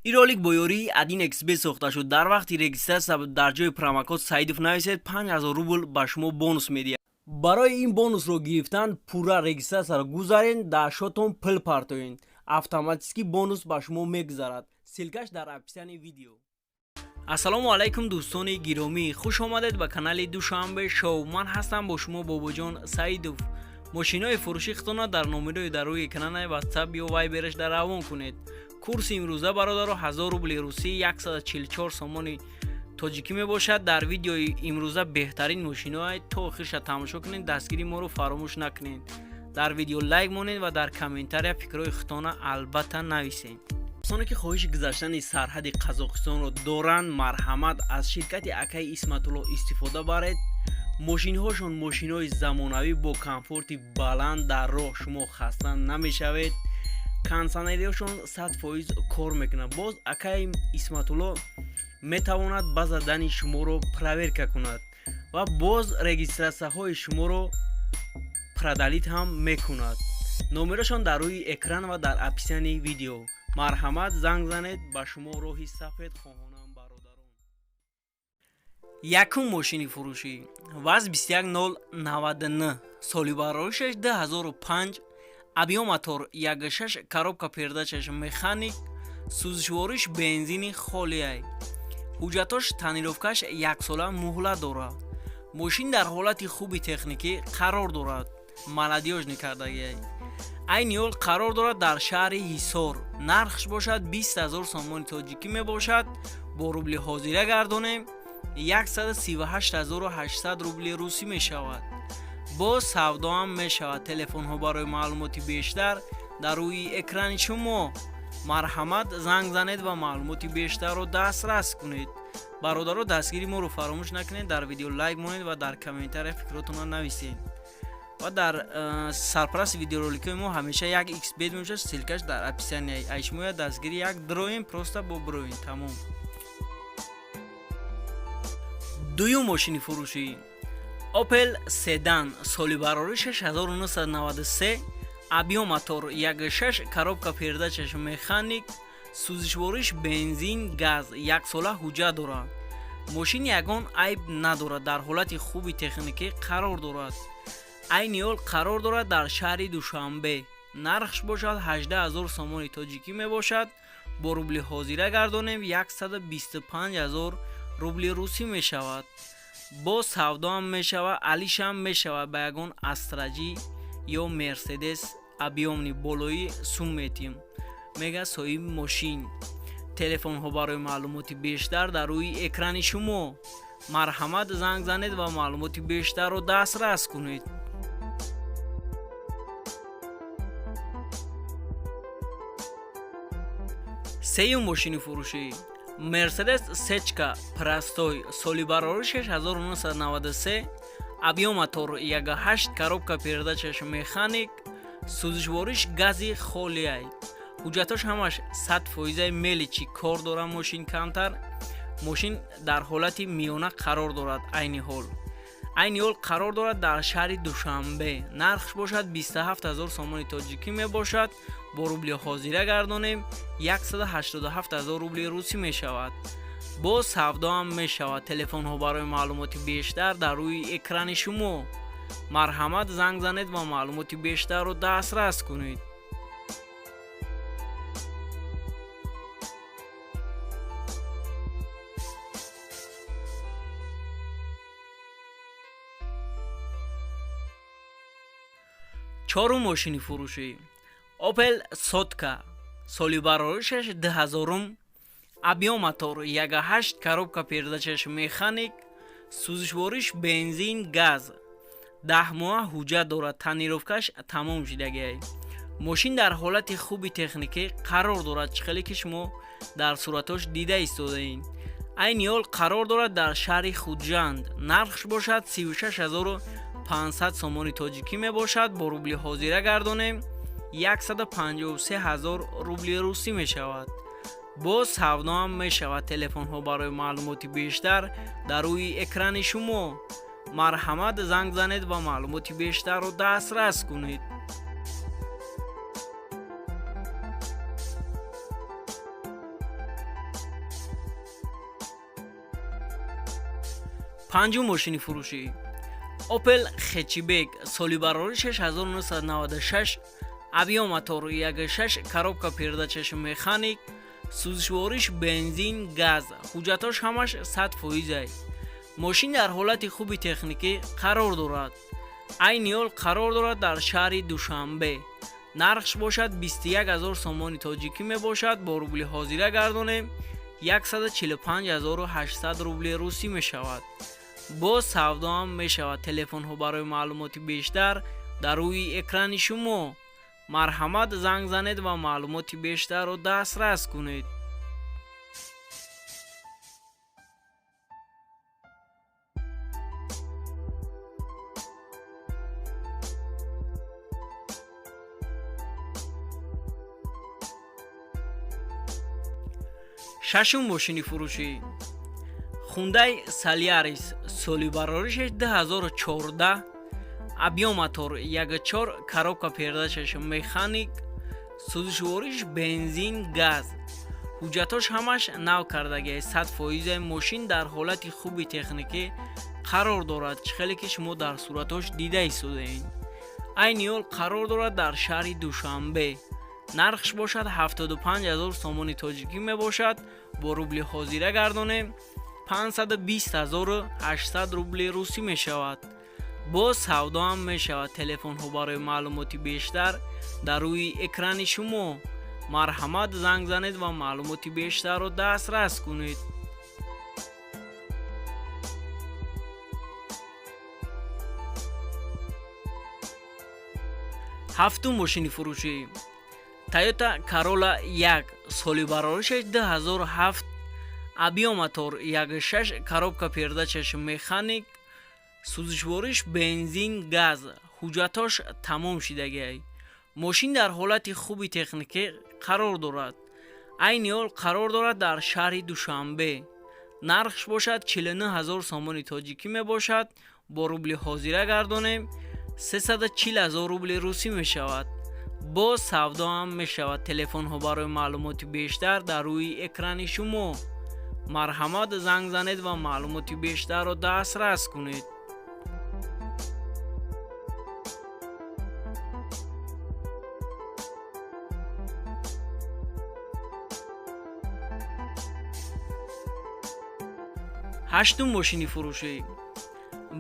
Ин ролик бо ёрии 1xBet сохта шуд. Дар вақти регистрация дар ҷои промокод Саидов нависед, 5000 рубл ба шумо бонус медиҳад. Барои ин бонусро гирифтан пурра регистрацияро гузарен, дар счётон пул партоен, автоматически бонус ба шумо мегузарад. Ссылкаш дар описании видео. Ассалому алайкум, дӯстони гиромӣ, хуш омадед ба канали Душанбе Шоу. Ман ҳастам бо шумо Бобоҷон Саидов. Мошинои фурӯши худтона дар номерои дар рӯи экранаи Ватсап ё Вайбераш дар равон кунед. Курси имрӯза, бародаро, 1000 рубли русӣ, 144 сомони тоҷикӣ мебошад. Дар видеои имрӯза беҳтарин мошинои то охирша тамошо кунед. Дастгири моро фаромӯш накунед, дар видео лайк монед ва дар комментария фикрҳои худтона албатта нависед. Дӯстоне ки хоҳиши гузаштани сарҳади Қазоқистонро доранд, марҳамат, аз ширкати акаи Исматулло истифода баред. Мошинҳошон мошинҳои замонавӣ бо комфорти баланд, дар роҳ шумо хаста намешавед. Кондиционериҳошон 100% кор мекунад. Боз акаи Исматулло метавонад ба задани шуморо проверка кунад ва боз регистрацияҳои шуморо продлить ҳам мекунад. Номерошон дар рӯи экран ва дар описании видео. Марҳамат, занг занед. Ба шумо роҳи сафед хоҳонам, бародарон. Якум мошини фурӯшӣ ВАЗ 21099, соли бароришаш 2005, объём мотор 1.6, коробка передачаш механик, сӯзишвориш бензини холиай. Ҳуҷҷатош, тонировкаш яксола муҳлат дорад. Мошин дар ҳолати хуби техникӣ қарор дорад, молодёжный кардагиай. Айни ҳол қарор дорад дар шаҳри Ҳисор. Нархш бошад 20 000 сомони тоҷикӣ мебошад. Бо рубли ҳозира гардонем, 138 800 рубли русӣ мешавад. Боз савдоам мешавад. Телефонҳо барои маълумоти бештар дар рӯи экрани шумо. Марҳамат, занг занед ва маълумоти бештарро дастрас кунед. Бародаро, дастгири моро фаромӯш накунед, дар видео лайк монед ва дар комментария фикротонро нависед. Ва дар сарпарасти видеороликҳои мо ҳамеша 1xBet мебошад. Ссылкаш дар описания. Ай шумоя дастгири як дроем, просто бо броин, тамом. Дуюм мошини фурӯшӣ Опел седан, соли бароришаш 1993, объём мотор 1.6, коробка передачаш механик, сӯзишвориш бензин, газ, яксола ҳуҷҷат дорад. Мошин ягон айб надорад, дар ҳолати хуби техникӣ қарор дорад. Айни ҳол қарор дорад дар шаҳри Душанбе. Нархш бошад 18 000 сомони тоҷикӣ мебошад. Бо рубли ҳозира гардонем, 125 000 рубли русӣ мешавад. Боз савдоам мешавад, алишам мешавад. Ба ягон Астраҷӣ ё Мерседес объёмный болои сум метиҳем, мега соҳиби мошин. Телефонҳо барои маълумоти бештар дар рӯи экрани шумо. Марҳамат, занг занед ва маълумоти бештарро дастрас кунед. Сеюм мошини фурӯшӣ Мерседес сечка простой, соли бароришаш 1993, объём мотор 1.8, коробка передачаш механик, сӯзишвориш гази холиай. Ҳуҷҷатош ҳамаш 100 фоизаи, мелочи кор дорад мошин камтар. Мошин дар ҳолати миёна қарор дорад. Айни ҳол қарор дорад дар шаҳри Душанбе. Нархш бошад 27 000 сомони тоҷикӣ мебошад. Бо рубли ҳозира гардонем, 187 000 рубли русӣ мешавад. Боз савдоам мешавад. Телефонҳо барои маълумоти бештар дар рӯи экрани шумо. Марҳамат, занг занед ва маълумоти бештарро дастрас кунед. Чорум мошини фурӯшӣ Опел Сотка, соли бароришаш 2000-ум, объём мотор 1.8, коробка передачаш механик, сӯзишвориш бензин, газ, 10 моҳа ҳуҷҷат дорад, тонировкаш тамом шудагиай. Мошин дар ҳолати хуби техникӣ қарор дорад, чӣ хеле ки шумо дар суратҳош дида истодаед. Айни ҳол қарор дорад дар шаҳри Хуҷанд. Нархш бошад 36 500 сомони тоҷикӣ мебошад. Бо рубли ҳозира гардонем, 153 ҳазор рубли русӣ мешавад. Боз савдоам мешавад. Телефонҳо барои маълумоти бештар дар рӯи экрани шумо. Марҳамат, занг занед ва маълумоти бештарро дастрас кунед. Панҷум мошини фурӯшӣ: Опел Хэтчбек, соли бароришаш 1996, объём мотор 1.6, коробка передачаш механик, сӯзишвориш бензин, газ, ҳуҷҷатош ҳамаш 100%-ай. Мошин дар ҳолати хуби техникӣ қарор дорад. Айни ҳол қарор дорад дар шаҳри Душанбе. Нархш бошад 21 ҳазор сомони тоҷикӣ мебошад. Бо рубли ҳозира гардонем, 145 800 рубли русӣ мешавад. Боз савдоам мешавад. Телефонҳо барои маълумоти бештар дар рӯи экрани шумо. Марҳамат, занг занед ва маълумоти бештарро дастрас кунед. Шашум мошини фурӯшӣ: Хундай Солярис, соли бароришаш 2014, объём мотор 1.4, коробка передачаш механик, сӯзишвориш бензин, газ, ҳуҷҷатош ҳамаш нав кардагиай, 100%. Мошин дар ҳолати хуби техникӣ қарор дорад, чӣ хеле ки шумо дар суратҳош дида истодаед. Айни ҳол қарор дорад дар шаҳри Душанбе. Нархш бошад 75 ҳазор сомони тоҷикӣ мебошад. Бо рубли ҳозира гардонем, 520 800 рубли русӣ мешавад. Боз савдоам мешавад. Телефонҳо барои маълумоти бештар дар рӯи экрани шумо. Марҳамат, занг занед ва маълумоти бештарро дастрас кунед. Ҳафтум мошини фурӯшӣ: Тойота Карола 1, соли бароришаш 2007, объём мотор 1.6, коробка передачаш механик, сӯзишвориш бензин, газ, ҳуҷҷатош тамом шидагиай. Мошин дар ҳолати хуби техникӣ қарор дорад. Айни ҳол қарор дорад дар шаҳри Душанбе. Нархш бошад 49 ҳазор сомони тоҷикӣ мебошад. Бо рубли ҳозира гардонем, 340 ҳазор рубли русӣ мешавад. Боз савдоам мешавад. Телефонҳо барои маълумоти бештар дар рӯи экрани шумо. Марҳамат, занг занед ва маълумоти бештарро дастрас кунед. Ҳаштум мошини фурӯшӣ: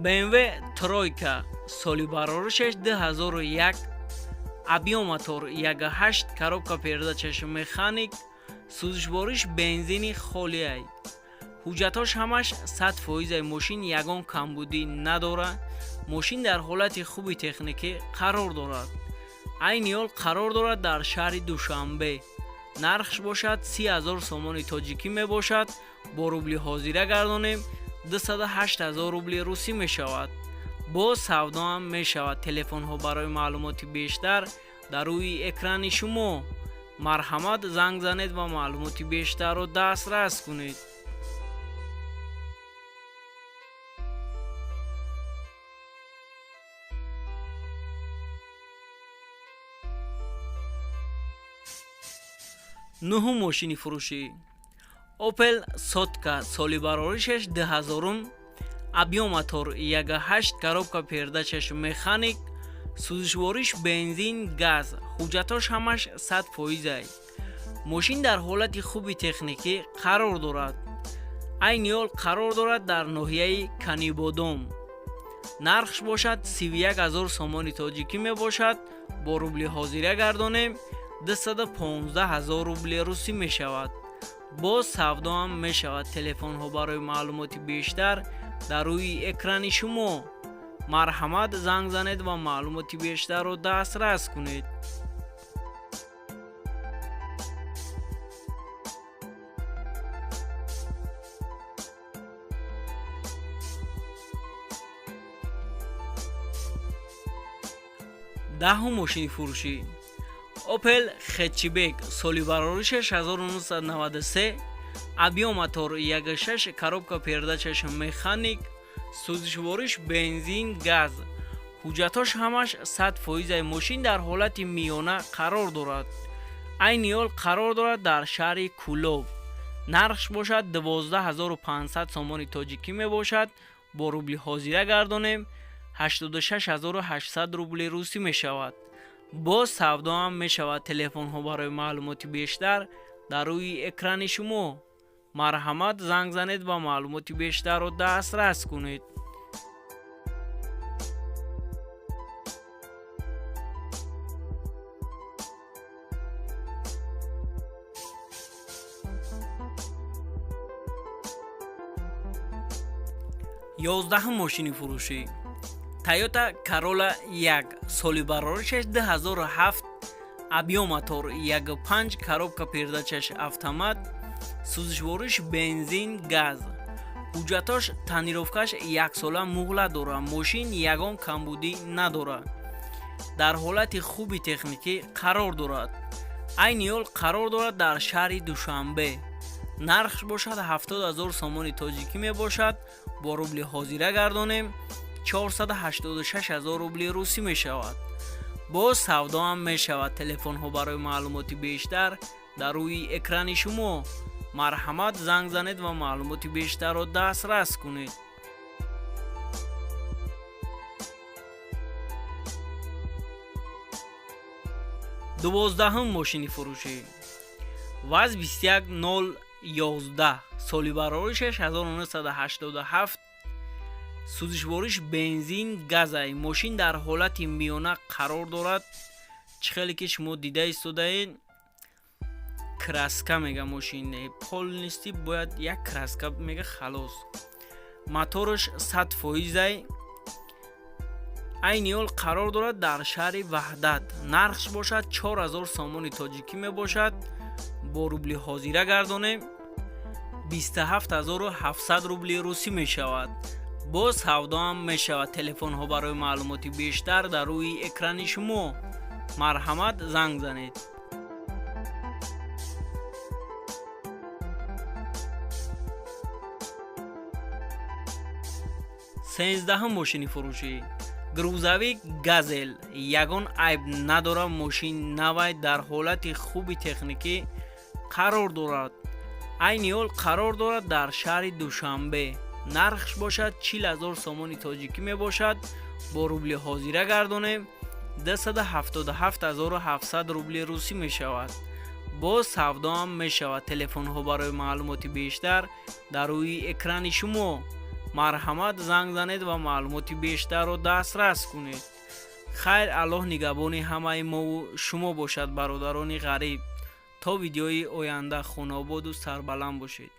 BMW Тройка, соли бароришаш 2001, объём мотор 1.8, коробка передачаш механик, сӯзишвориш бензини холиай, ҳуҷҷатҳош ҳамаш 100%. Мошин ягон камбудӣ надорад. Мошин дар ҳолати хуби техникӣ қарор дорад. Айни ҳол қарор дорад дар шаҳри Душанбе. Нархш бошад 30 ҳазор сомони тоҷикӣ мебошад. Бо рубли ҳозира гардонем, 208 ҳазор рубли русӣ мешавад. Боз савдоам мешавад. Телефонҳо барои маълумоти бештар дар рӯи экрани шумо. Марҳамат, занг занед ва маълумоти бештарро дастрас кунед. Нуҳум мошини фурӯшӣ: Опел Сотка, соли бароришаш 2000, объём мотор 1.8, коробка передачаш механик, сӯзишвориш бензин, газ, ҳуҷҷатҳош ҳамаш 100%. Мошин дар ҳолати хуби техникӣ қарор дорад. Айни ҳол қарор дорад дар ноҳияи Канибодом. Нархш бошад 31 ҳазор сомони тоҷикӣ мебошад. Бо рубли ҳозира гардонем, 215 ҳазор рубли русӣ мешавад. Боз савдоам мешавад. Телефонҳо барои маълумоти бештар дар рӯи экрани шумо. Марҳамат, занг занед ва маълумоти бештарро дастрас кунед. Даҳум мошини фурӯшӣ: Опел Хэтчбек, соли бароришаш 1993, объём мотор 1.6, коробка передачаш механик, сӯзишвориш бензин, газ, ҳуҷҷатҳош ҳамаш 100%. Мошин дар ҳолати миёна қарор дорад. Айни ҳол қарор дорад дар шаҳри Кӯлоб. Нархш бошад 12 500 сомони тоҷикӣ мебошад. Бо рубли ҳозира гардонем, 86 800 рубли русӣ мешавад. Боз савдо ҳам мешавад. Телефонҳо барои маълумоти бештар дар рӯи экрани шумо. Марҳамат, занг занед ва маълумоти бештарро дастрас кунед. 11-ум мошини фурӯшӣ: Тойота Карола 1, соли бароришаш 2007, объём мотор 1.5, коробка передачаш автомат, сӯзишвориш бензин, газ. Ҳуҷҷатош, тонировкаш яксола муҳлат дорад. Мошин ягон камбудӣ надорад, дар ҳолати хуби техникӣ қарор дорад. Айни ҳол қарор дорад дар шаҳри Душанбе. Нархш бошад 70 000 сомони тоҷикӣ мебошад. Бо рубли ҳозира гардонем, 486 000 рубли русӣ мешавад. Боз савдо ҳам мешавад. Телефонҳо барои маълумоти бештар дар рӯи экрани шумо. Марҳамат, занг занед ва маълумоти бештарро дастрас кунед. 12-ум мошини фурӯшӣ: ВАЗ 21011, соли бароришаш 1987, сӯзишвориш бензин, газай. Мошин дар ҳолати миёна қарор дорад. Чӣ хеле ки шумо дида истодаед, краска мега, мошин полностью бояд як краска мега, халос. Мотораш 100 фоизай. Айни ҳол қарор дорад дар шаҳри Ваҳдат. Нархш бошад 4000 сомони тоҷикӣ мебошад. Бо рубли ҳозира гардонем, 27 700 рубли русӣ мешавад. Боз савдо ҳам мешавад. Телефонҳо барои маълумоти бештар дар рӯи экрани шумо. Марҳамат, занг занед. 13-ум мошини фурӯшӣ: грузовик Газел, ягон айб надорад. Мошин навай, дар ҳолати хуби техникӣ қарор дорад. Айни ҳол қарор дорад дар шаҳри Душанбе. Нархш бошад 40 000 сомони тоҷикӣ мебошад. Бо рубли ҳозира гардонем, 277 700 рубли русӣ мешавад. Боз савдо ҳам мешавад. Телефонҳо барои маълумоти бештар дар рӯи экрани шумо. Марҳамат, занг занед ва маълумоти бештарро дастрас кунед. Хайр, Аллоҳ нигаҳбони ҳамаи мову шумо бошад, бародарони ғариб. То видеои оянда хонаободу сарбаланд бошед.